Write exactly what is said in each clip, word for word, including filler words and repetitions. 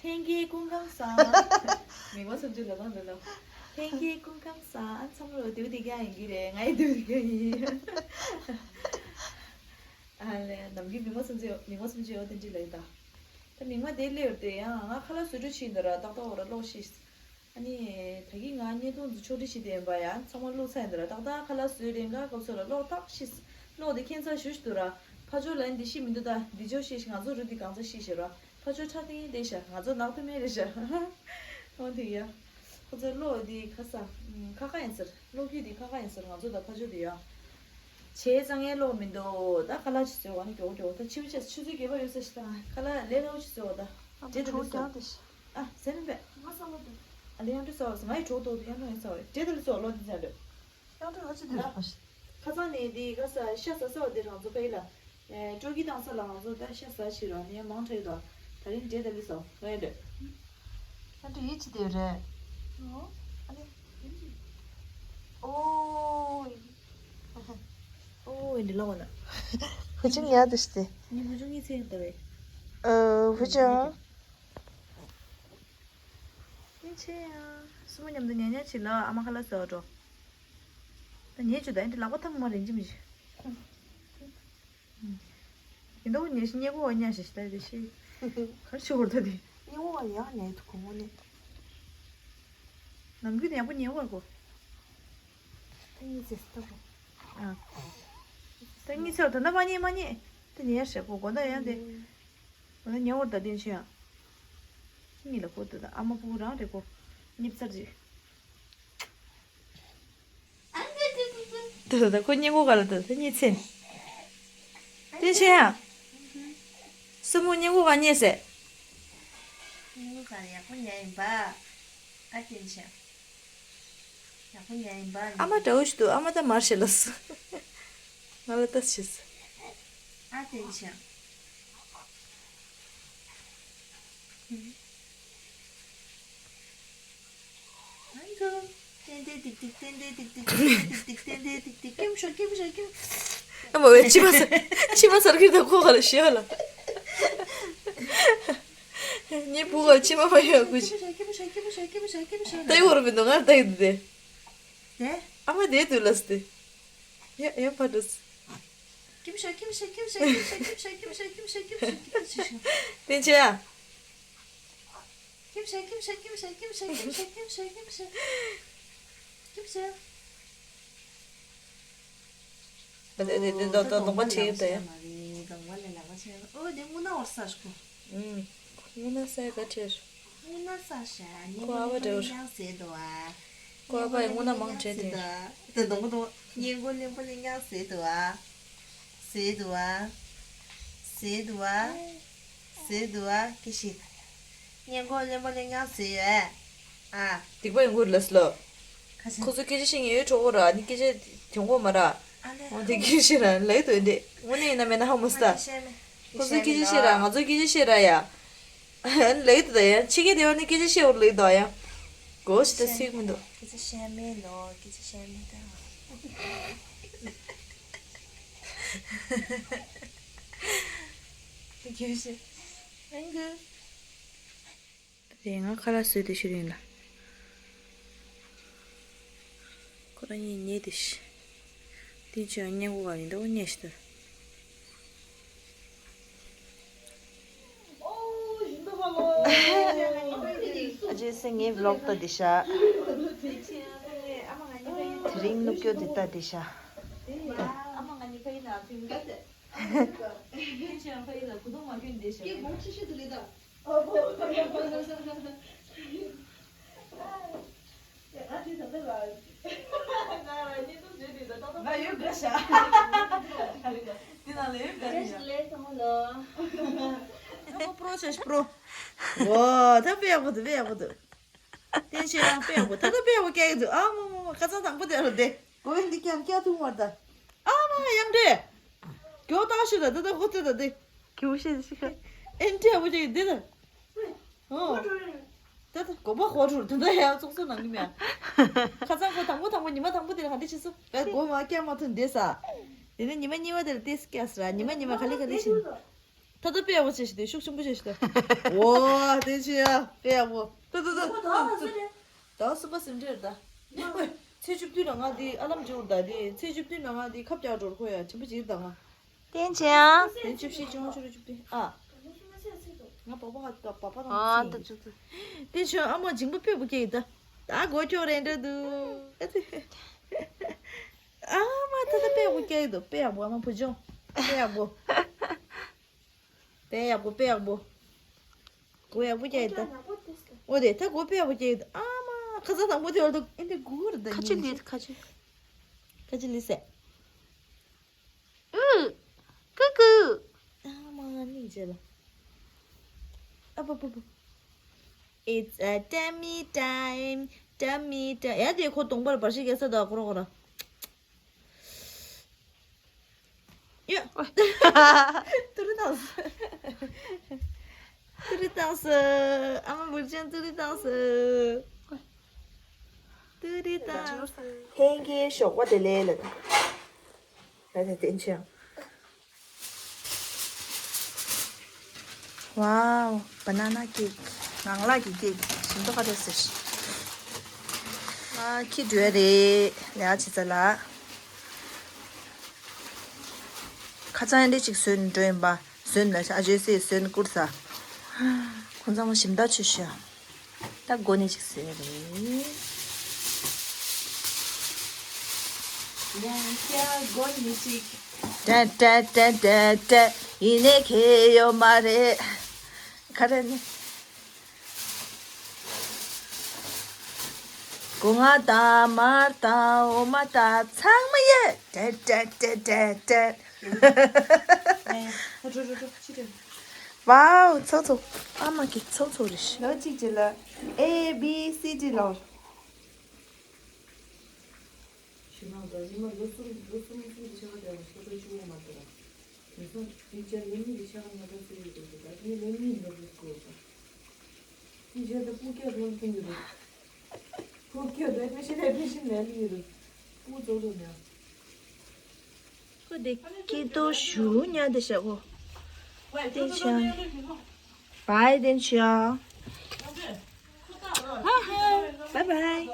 ལྷན་རྒྱས་སྐུ་ཁམས་བཟང་། མི་མང་སུམ་ཅུ་ལ་གང་འདུག་ལ། ལྷན་རྒྱས་སྐུ་ཁམས་བཟང་། ཨ་ཚང་མ་ལོ་དེའུ་དེ་ག་ཡིན་གྱི་རེད། ང་ཡི་དེའུ་དེ་ག་ཡིན། ཨ་ལས་ནམ་རྒྱུན་མི་མང་སུམ་ཅུ་མི་མང་སུམ་ཅུ་ཡོད་དེ་འདྲི་ལ་ཡོད་ད། ད་མི་མང་དེ་སླེབས་ཡོད་དེ་ཡང་ང་ཁ་ལག་བཟོ་སྤྲོད་བྱས་འདུག་ར། ཏག་ཏག་འོ་ར་ལོག་ཤི། ཨ་ནི། ད་གིན་ང་བརྙན་ཐུང་འདི་ཕྱོགས་སྒྲིག་བྱེད་དེ་ཡིན་པ་ཡ། ཚང་མ་བླུགས་ཚར་ཡིན་འདུག་ར། ཏག་ཏག་ཁ་ལག་བཟོས་རན་ག་སྐབས་སུ་ལ་གློག་ཏག་ཤི། གློག་འདི་ཁྱད་མཚར་ཞེ་པོ་ཅིག་འདུག་ར། ཕར་ཕྱོགས་ལ་འདི་ཤི་མི་འདུག་ད་འདི་ཕྱོགས་ཤི་ཤི། ང་ཚོ་རུ་འདི་གང་ཚ་ཤི་ཤི་ར། ཕར་ཕྱོགས་ཁྲ་ཏིང་བསྡད་ཤག་ང་ཚོ་ནག་ཐུ་མེད་རེད་ཤག་འོ་འདི་ཡ། ཁོ་ཚོའི་གློག་འདི་ཁ་ས། ཁ་ཁ་ཡིན་ཟེར། གློག་སྐུད་འདི་ཁ་ཁ་ཡིན་ཟེར། ང་ཚོ་ད་ཕར་ཕྱོགས་འདི་ཡ། བྱས་ཙང་ངའི་གློག་མི་འདུག་ད་ཁ་ལག་ཅིག་བཟོས་བ་ནི་མགྱོགས་མགྱོགས་ད་ཕྱི་པོ་ཆེ་ཆུ་ཚོད་བརྒྱད་པ་ཡོད་ས་ཞིག་ད་ཁ་ལག་ལས་སླ་པོ་ཅིག་བཟོས་བ་ད། ཨ་འབྲས་དང་གྲོགས་ལུས་སོ། ཀྱང་དེ་ཤི། ཨ་ཟེར་མི་འབད། ང་ས་མ་འདུག་ཨ་ལས་ཡང་འདྲི་ས་བ་ང་ཡི་གྲོགས་ཏོག་ཏོ་ཡང་ན་ཡང་ས་བ་འབྲས་དང་ལུས་སོ་ལོ་འདི་ཟེར་འདོད། ཡང་འདྲི་ཧ་ཅི་འདི་རེད་ཁ་ས། ཁ་སང་ནས་འདི་ག་ས་ཤ་ཟ་ས་བ་འདི་རང་ཚོ་ཕ་ཡི་ལ། སྤྲོ་སྐྱིད་བཏང་ས་ལ་ང་ཚོ་ད་ཤ་ཟ་ཞིག་ར་ནས་མང་དྲགས་ཡོད་ད། ད་རིང་འབྲས་དང་ལུས་སོ་ལོ་ཡང་འདོད། ཡང་འདྲི་ཡིད་ཆེས་དེ་རེད། ཨོ། ཨ་ནི། ཨོ། ཨོ་འདི་ལ་བ་ན། བུ་ཆུང་ཡག་འདུག་སྟེ། ངའི་བུ་ཆུང་གཉིད་སད་ཡོད་ད་བས། ཨ་བུ་ཆུང་། སྐྱིད་ཆེ་ཡ། སྲུ་མོ་མཉམ་དུ་ཉལ་ཉལ་བྱེད་ལ་ཨ་མ་ཁ་ལག་བཟོ་བ་འགྲོ། ད་ཉལ་བཅུག་ད་ཨེ་འདྲ་ལག་པ་ཐམ་མ་རེད་ཅི་མི་ཤེས། ཡིན་ད་འུ་ཉལ་ཤི་ཉལ་གོ་བ་ཉལ་ཤི་ཤི་ད་རེ་ཤི། གར་ཆུ་བོར་ད་དེ། ཉལ་གོ་བ་ཡང་ཉལ་ཐུབ་གོ་ངོ་ནི། ནམ་རྒྱུན་ཡག་པོ་ཉལ་གོ་གོ། ད་གཉིད་སད་ད་གོ། ཨ། ད་གཉིད་སད་ད་ན་མ་ཉལ་མ་ཉལ། ད་ཉལ་ཤི་གོ་གོ་ད་ཡང་དེ། ང་ཉེ་བར་ད་དེ་ཆེ་ཡང་། ཉི་ལ་ཁོ་ད་ཨ་མ་ཕྲུ་གུ་རང་རེད་གོ། ཉིབ་ཚར་ཅིག་ད་ད་ཁོ་སྙིང་གོ་ག་ལ་ད་ད་གཉིད་ཚན། དེ་ཆེ་ཡང་། སྲུ་མོ་སྙིང་གོ་ག་རྙེད་ཟེར། སྙིང་གོ་ག་ལ་ཡག་པོ་ཉལ་ཡིན་པ། ཨ་དེ་ཆེ་ཡང་། ཡག་པོ་ཉལ་ཡིན་པ། ཨ་མ་དགྲ་བོ་ཞིག་འདུག་ཨ་མ་ད་མར་ཤེས་ལ་སུ། ང་ལ་ད་ཤེས། ཨ་དེ་ཆེ། ཨང་ཀི། ཏན་ཏན་ཏིག་ཏིག་ཏན་ཏན་ཏིག་ཏིག་ཏན་ཏན་ཏིག་ཏིག་ཏན་ཏན་ཏིག་ཏིག་སྐྱེམས་ཤོག་སྐྱེམས་ཤོག་སྐྱེམས། ཨ་མ་བས་མཆི་མ་ཟ། མཆི་མ་ཟ་གི་ད་ཁོ་ག་ལ་ཤི་ཡ་ལ། ངའི་བུ་ག་མཆི་མ་མ་ཡོད་ཁུ་ཅི། ད་ཡོད་རུ་མི་འདུག་ང་ད་ཡོད་དུ་དེ། ཨ་མ་དེ་དུས་ལ་སྟེ། ཡ་ཡ་ཕ་དུས། པན་ཆེ་ཡ། ཨ་དེ་དེ་དེ་དོ་དོ་གདོང་པ་ཆེ་ཡོད་དེ། ཨོ་དེ་སྔོ་ན་བར་ས་ཞིག་གོ། ཨུམ། སྔོ་ན་ས་ཡ་ག་ཁྲེར། སྔོ་ན་ས་ཤ་ཉེ་ཁོ་ཨ་བ་འདྲ་བོ། ཉང་ཟེ་དོ་ཨ། ཁོ་ཨ་བ་ཡི་སྔོ་ན་མང་ཁྲེར་དེ། དེ་དོང་གོ་དོང་ཉེ་གོ་ལེན་པོ་ལེན་ཉང་ཟེ་དོ་ཨ། ཟེ་དོ་ཨ། ཟེ་དོ་ཨ། ཟེ་དོ་ཨ་ཀི་ཤི། ཉེ་གོ་ལེན་པོ་ལེན་ཉང་ཟེ་ཡོད་ཨ། སྡིག་པ་ཡོང་གི་རེད་ལ་སློ། ཁ་ཆེ། ཁོ་ཚོ་སྐད་ཆ་བཤད་མཁན་ཡོད་གྲོགས་པོ་ར་ནི་སྐད་ཆ་དྲན་གོ་མ་ར། ཨ་ལེ། འོ་དེ་སྐད་ཆ་བཤད་ར་ལེགས་འདུག་འདི་དངོས་གནས་ཡིན་ན་མེད་ན་ཧ་མ་སི་ད། ཁོ་ཚོ་སྐད་ཆ་བཤད་ར་ང་ཚོ་སྐད་ཆ་བཤད་ར་ཡ། ལེགས་འདུག་ད་ཡ་ཕྱི་རྒྱལ་དེ་བ་ནི་སྐད་ཆ་བཤད་འོར་ལེགས་འདུག་ཡ། གོ་ཤི་ད་སིག་མི་འདུག་སྐད་ཆ་བཤད་མེད་ལོ་སྐད་ཆ་བཤད་མེད་ད། སྐད་ཆ་ཨང་གི། རེད། ང་ཁ་ལག་བཟོས་ཏེ་ཤི་རིང་ལ། ཁོ་རང་གཉིས་ཉལ་ཏེ་ཤི། དེ་ཆོས་ཉལ་གོ་ག་ཡིན་འདུག་ཉལ་ཤི་ད། ཨ་ཅེ་སེ་ངའི་བི་ལོག་ལྟ་དེ་ཤ། དེ་རིང་ནུབ་སྐྱོ་དེ་ལྟ་དེ་ཤ། ང་ཡོད་དགའ་ཤ། འདི་ནང་ལ་ཡོད་དགའ་ཤ། ཨ་ཁོ་པྲོ་ཆ་ཤ་པྲོ། ཝ་ད་དཔེ་ཡག་པོ་འདུག་དཔེ་ཡག་པོ་འདུག་བསྟན་ཆོས་རང་དཔེ་ཡག་པོ་ད་ལྟ་དཔེ་ཡག་པོ་སྐྱག་གི་འདུག་ཨ་མ་མ་མ་ཁ་སང་དང་པོ་དེ་རུ་བསྡད་གོ་བས་འདི་ཀྱང་སྐྱག་ཐུག་མར་ད། ཨ་མ་ཡང་འདྲེ། མགྱོགས་བཏང་ཤོད་ད་ད་ད་ཧོ་ཏེ་ད་དེ། ཁྱེའུ་ཤེས་ཤི་ཁ། ཨེ་འདྲེ་ཡག་པོ་ཅིག་འདི་ད། ཨོ། ད་ད་དགོན་པ་ཧོ་ཧྲུར་ད་ད་ཡང་ཚོགས་གཙོ་ནང་གི་མེད། ཁ་སང་ཁོ་དང་པོ་དང་པོ་ཉི་མ་དང་པོ་དེ་ལ་ག་འདྲེ་བྱེད་སོ་བས་སྒོ་མ་སྐྱག་མ་ཐུག་འདི་ས། དེ་ནས་ཉི་མ་གཉིས་པ་དེ་ལ་ཏེ་སྐྱག་ས་ར་ཉི་མ་གཉིས་པ་ག་ལེ་ག་ལེ་བྱེད། ད་ལྟ་དཔེ་ཡག་པོ་བྱས་ཤི་དེ་ཤུགས་ཆེན་པོ་བྱས་ཤི་དེ། འོ་དེ་ཆེ་ཡ་དཔེ་ཡག་པོ། ད་ད་ད་ད་ད་ཟིན་བྲིས་ད། ཚེས་བཅུ་བདུན་ལ་ང་དེ་ཨ་ལམ་འབྲི་འུར་ད་དེ་ཚེས་བཅུ་བདུན་ལ་ང་དེ་ཁབ་རྒྱག་འགྲོ་ཁོ་ཡ་ཆེན་པོ་བྱིར་ད་ང་། བསྟན་ཆེ་ཡ། དེ་བཅུ་བཞི་བཅོ་ལྔ་བཅུ་དྲུག་བཅུ་བདུན་ཨ། ང་པ་པ་ཧ་ད་པ་པ་དང་ཨ་ཚེ་ད་ཡིན། བཅུ་བདུན། བསྟན་ཆེ་ཨ་མ་འཇིང་པ་དཔེ་པོ་སྐྱེ་ཡི་ད། ད་གོ་ཁྱོ་རེ་འདྲ་འདུག་ཨ་མ་ད་ད་དཔེ་ཡག་པོ་སྐྱེ་ཡི་འདུག་དཔེ་ཡག་པོ་ཨ་མ་བུ་ཆུང་དཔེ་ཡག་པོ། དཔེ་ཡག་པོ་དཔེ་ཡག་པོ། གོ་ཡག་པོ་རྒྱག་ཡི་ད། འོ་དེ་ད་གོ་དཔེ་ཡག་པོ་རྒྱག་ཡི་ད་ཨ་མ་ཁ་ཚ་དང་པོ་དེ་བར་དུ་ཨེ་འདི་གུ་ར་ད་ཁ་ཆེ་ལི་ཁ་ཆེ། ཁ་ཆེ་ལི་སེ། ཨུ། ཀུ་ཀུ། ཨ་མ་ནི་རྗེ་ལ། ཨ་པ་པ་པ། It's a tummy time, tummy time. ཡ་དེ་ཁོ་གདོང་པར་བར་ཤི་གེ་ས་ད་ཁོ་ར་ཁོ་ར། ཡ། ཏུ་རི་བཏང་སོང་། ཏུ་རི་བཏང་སོང་། ཨ་མ་བུར་ཅན་ཏུ་རི་བཏང་སོང་། ཏུ་རི་བཏང་། ཧེང་གི་ཞོགས་པ་དེ་ལས་ལ། ད་ད་དེ་ཆེ། Wow, banana cake. ངང་ལག་གི་ཀེག་ཞིམ་མདོག་ཁ་བྲལ་ཟེར། ཨ་ཁྱི་འགྲོ་ཡ་རེད་ལས་ཨ་ཆི་ཚ་ལ། ཁ་ཚང་འདྲེ་ཅིག་བཟོས་ནས་འགྲོ་ཡིན་པ། བཟོས་ནས་ཨ་ཇོས་སི་བཟོས་ནས་བསྐུར་ས། ཁོང་ཚང་མ་ཞིམ་མདོག་ཆུ་ཤོག་ད་སྒོ་ནས་ཅིག་བཟོས་རེད། ཡ་ཡ་སྒོ་ནས་ཅིག་ཏྲ་ཏྲ་ཏྲ་ཏྲ་ཏྲ། ཡིན་ནའི་ཁེ་ཡོད་མ་རེད། ག་རེ་ནི། སྒོ་ང་དང་མར་དང་འོ་མ་དང་ཚང་མ་ཡོད། ཏྲ་ཏྲ་ཏྲ་ཏྲ་ཏྲ། ཨེ། ཨ་འགྲོ་འགྲོ་འགྲོ་ཅི་རེད། Wow, ཚོགས་ཚོགས། ཨ་མ་གི་ཚོགས་ཚོགས་རེད། ལོ་གཅིག་ཅིག་ལ་A B C D ལོ། ཞུ་ན་ད་ཉི་མ་ལོ་གསུམ་ལོ་གསུམ་གསུམ་གྱི་ཆ་ག་དེ་ལ་ཕྲུ་གུ་བཅུ་པོ་མ་འདུག་ར། དེང་སང་དེ་ཅར་ལོ་གཉིས་ཀྱི་ཆ་ག་ང་ད་སུ་ཡོད་འདུག་ད་དེ་ལོ་གཉིས་འདུག་སྐོར་ད། དེ་ཅར་ད་སྤུ་རྒྱག་རོལ་ཐུང་གི་རེད། སྤུ་རྒྱག་ད་ཕེ་ཤན་ཕེ་ཤན་ལས་ལི་ཡོད་རེད། སྤུ་ཚོགས་རུ་ཉ། ཁོ་དེ་ཀི་ཏོ་ཞུ་ཉ་དེ་ཤ་གོ། དེ་ཤ། Bye, Densha. Bye bye.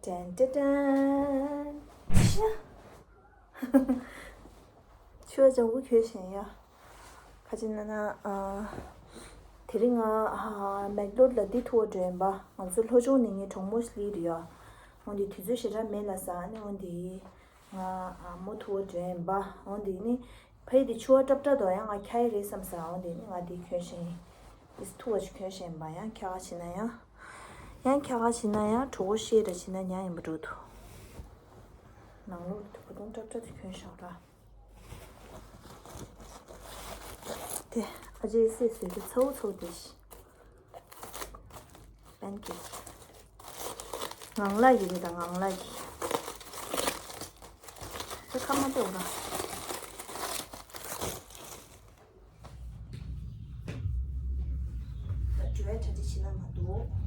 ཏན་ཏན་ཏན། ཤ། ཆུ་བ་ལྗང་གུ་གྱོན་བཞིན་ཡ། ཁ་ཅིག་ན་ན་ཨ། དེ་རིང་ང་ཨ་མེག་ལོར་ལ་འདི་ཐུ་བ་འགྲོ་ཡིན་པ། ང་ཚོ་ལྷོ་ཕྱོགས་ནས་ངའི་གྲོགས་མོ་ཞིག་སླེབས་རེད་ཡ། འོན་ཏེ་དུས་ཚོད་ཞེ་དྲག་མེད་ལ་ས་ནི་འོན་ཏེ། ང་ཨ་མོ་ཐུ་བ་འགྲོ་ཡིན་པ། འོན་ཏེ་ནི། ཕ་ཡི་དེ་ཆུ་བ་ཏྲབ་ཏྲ་དོ་ཡང་ང་ཁྱ་ཡི་རེད་བསམ་ས། འོན་ཏེ་ནི་ང་འདི་གྱོན་བཞིན་ཡིན། འདི་ཐུ་བ་ཞིག་གྱོན་བཞིན་ཡིན་པ་ཡང་ཁྱ་ག་བྱེད་ན་ཡང་། ཡང་ཁྱ་ག་བྱེད་ན་ཡང་གྲོགས་པོ་ཤེས་ར་བྱེད་ན་ཉ་ཡིན་པ་འགྲོ་འདུག་ནང་ལོགས་དུ་བ་དུང་ཏྲག་ཏྲག་དེ་གྱོན་ཤོག་ར། དེ་ཨ་ཅེ་སྲས་བཟོས་ཀྱི་ཚ་བོ་ཚ་བོ་དེ་ཤི། པན་ཀེག་ངང་ལག་གི་རེད་ད་ངང་ལག་གི་དེ་ཁ་མ་ལྟོས་ར། ད་འགྲོ་ཡ་གྲ་སྒྲིག་བྱེད་ན་མ་འདུག